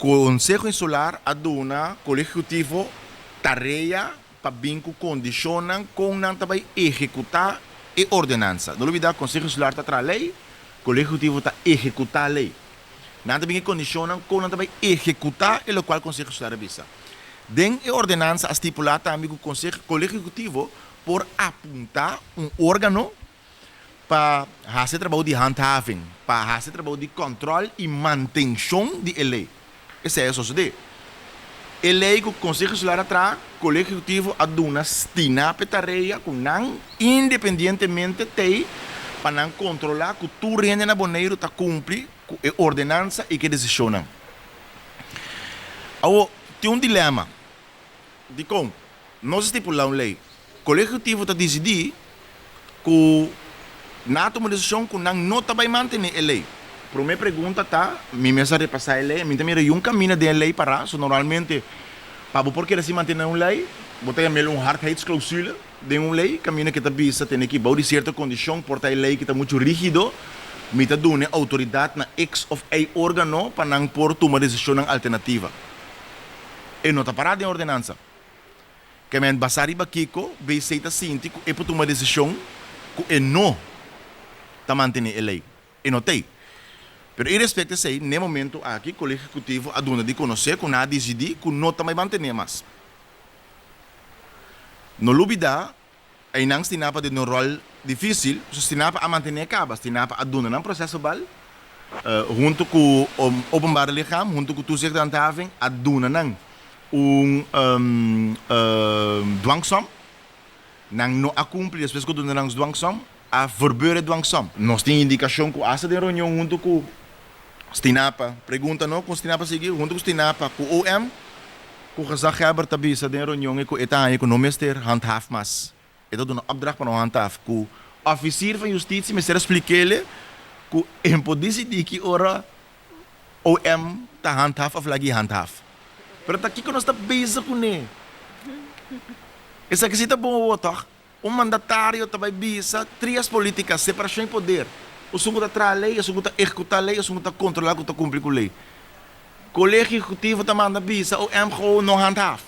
Konseho Insular a duna Kolegio Ehekutivo tarea pa bin ku kondishonnan kon nan ta bai ehekutá e ordenansa. No lubidá, Konseho Insular ta traha lei, Kolegio Ehekutivo ta ehekutá lei. Nan ta bin e kondishonnan kon nan ta bai ehekutá e lokual Konseho Insular a bisa. Den e ordenansa a stipulá tambe ku Konseho Kolegio Ehekutivo por apuntá un órgano pa hasi e trabou di handhaving, pa hasi e trabou di kòntròl i mantenshon di e lei. Esei a sosodé. E lei ku Konseho Insular a traha, Kolegio Ehekutivo a duna Stinap e tarea ku nan independientemente t'ei pa nan kontrolá ku tur hende na Boneiru ta kumpli ku e ordenansa i ku e desishonnan. Awor, tin un dilema. Dikon? Nos a stipulá un lei. Kolegio Ehekutivo ta disidí ku nan a tuma desishon ku nan no ta bai mantené e lei. Promé pregunta ta, mi mes a repasá e lei, mi ta mira yun kaminda den e lei pará. So normalmente pa bo por keda sin mantené un lei, bo ta yam'el un hardheidsclausule den un lei, kaminda ke ta bisa tene ki bou di sierto kondishon por ta e lei ki ta muchu rígido, mi ta duna e outoridat na X òf Y órgano pa nan por tuma desishonnan alternativa. E no ta pará den ordenansa. Ke men basá riba kiko BC ta sinti ku e por tuma desishon ku e no ta mantené e lei. E no t'ei. Pero irespekto esei, n'e momentu aki Kolegio Ehekutivo a duna di konosé ku nan a disidí ku no ta mai mantené mas. No lubidá, einan Stinapa den un ròl difísil, pasobra Stinapa a mantené kaba, Stinapa a duna nan proseso bal huntu ku Openbare Lichaam, huntu ku Toezicht en Handhaving a duna nan un dwangsom, nan no a kumpli despues ku duna nan dwangsom, a verbeur e dwangsom. Nos tin indikashon ku asta den reunion huntu ku Stinapa, pregunta no kon Stinapa sigui, huntu ku Stinapa, ku OM, ku gezaghebber ta bisa den reunion e ku e ta haña ku no mester handhaaf mas. E ta duna opdracht pa no handhaaf, ku ofisier van justitie mester a splik'ele ku e por disidí ki ora OM ta handhaaf of lagi handhaaf. Pero ta kiko nos ta bezig kuné? Esaki si ta bon awor tòg? Un mandatario ta bai bisa trias politica, separacion di poder. Esun ku ta traha ley, esun ku ta ehecuta ley, esun ku ta controla ku ta cumpli ku ley. Colegio Ehecutivo ta manda bisa OM gewoon no handhaaf.